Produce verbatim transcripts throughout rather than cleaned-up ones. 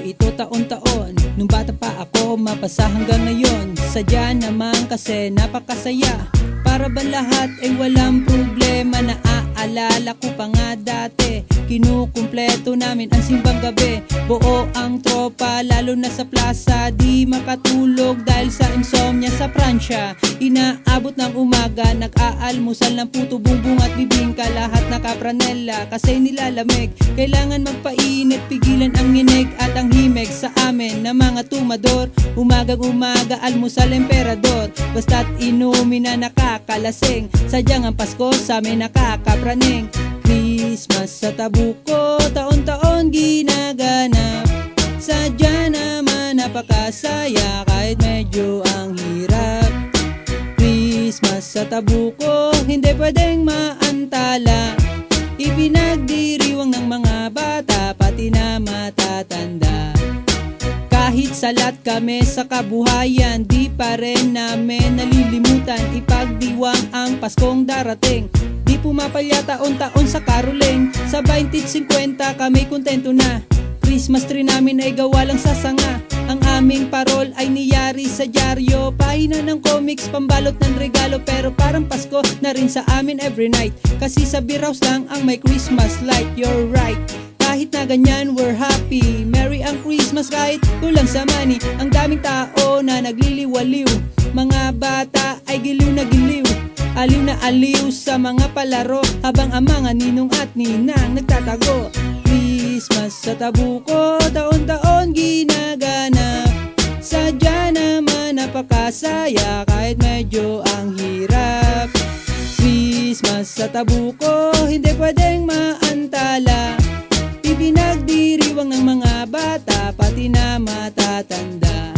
Ito taon-taon, nung bata pa ako, mapasa hanggang ngayon. Sadya naman kasi napakasaya. Para bang lahat ay walang problema? Naaalala ko pa nga dati, kinukumpleto namin ang simbang gabi. Buo ang tropa, lalo na sa plaza, di makatulog dahil sa insomnia. Sa Pransya, inaabot ng umaga, nag-aalmusal ng puto, bumbong at bibingka, lahat nakapranela kasi nilalamig. Kailangan magpainit, pigilan ang nginig at ang himig. Sa amin na mga tumador, umagang umaga, almusal, emperador. Basta't inumin na nakakalasing, sadyang ang Pasko sa amin nakakapraning. Christmas sa Tabuko, taon-taon ginaganap. Sadya naman napakasaya kahit medyo ang hirap. Christmas sa Tabuko, hindi pwedeng maantala. Ipinagdiriwang ng mga bata, pati na matatanda. Kahit salat kami sa kabuhayan, di pa rin namin nalilimutan ipagdiwang ang Paskong darating. Di pumapalya taon-taon sa caroling, sa baynte singkwenta kami kontento na. Christmas tree namin ay gawa lang sa sanga. Ang aming parol ay niyari sa dyaryo, pahina ng comics, pambalot ng regalo, pero parang Pasko na rin sa amin every night. Kasi sa beer house lang ang may Christmas light. You're right. Kahit na ganyan, we're happy. Merry ang Christmas kahit kulang sa money. Ang daming tao na nagliliwaliw. Mga bata ay giliw na giliw. Aliw na aliw sa mga palaro, habang ang mga ninong at ninang nagtatago. Christmas sa Tabuko, taon-taon ginaganap. Sadya naman napakasaya kahit medyo ang hirap. Christmas sa Tabuko, hindi pwedeng maantala. Ipinagdiriwang ng mga bata, pati na matatanda.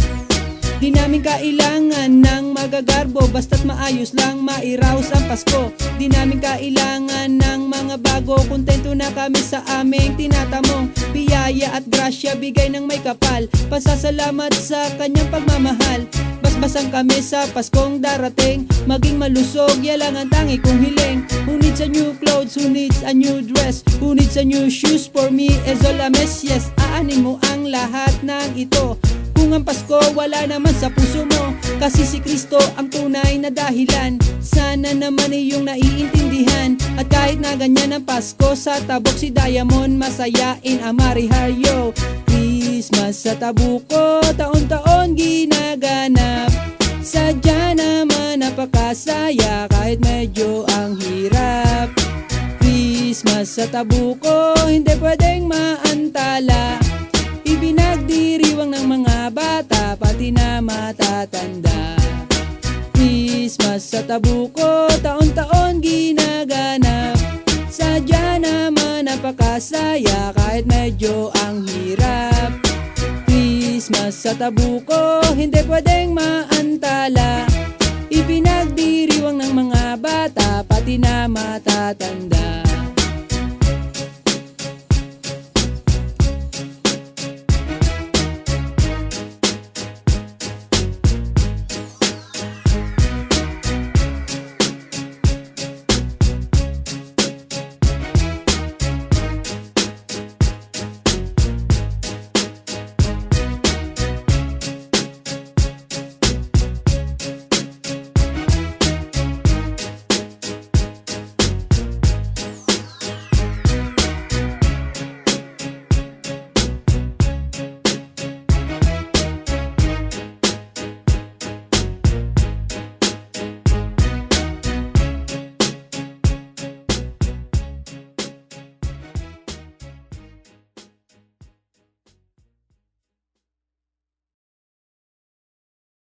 Di namin kailangan ng magagarbo, basta't maayos lang mairaos ang Pasko. Di namin kailangan ng mga bago, kontento na kami sa aming tinatamong biyaya at grasya, bigay ng may kapal. Pasasalamat sa kanyang pagmamahal. Basbasan kami sa Paskong darating, maging malusog, yan lang ang tangi kong hiling. Who needs a new clothes? Who needs a new dress? Who needs a new shoes? For me is all a mess, yes. Aanin mo ang lahat ng ito kung ang Pasko wala naman sa puso mo. Kasi si Kristo ang tunay na dahilan. Sana naman iyong naiintindihan. At kahit na ganyan ang Pasko sa Tabok, si Diamond masayain ang Mariharyo. Christmas sa Tabuko, taon-taon ginaganap. Sadya naman napakasaya kahit medyo ang hirap. Christmas sa Tabuko, hindi pwedeng maantala. Ipinagdiriwang ng mga bata, pati na matatanda. Christmas sa Tabuko, taon-taon ginaganap. Sadya naman napakasaya kahit medyo ang hirap. Christmas sa Tabuko, hindi pwedeng maantala. Ipinagdiriwang ng mga bata, pati na matatanda.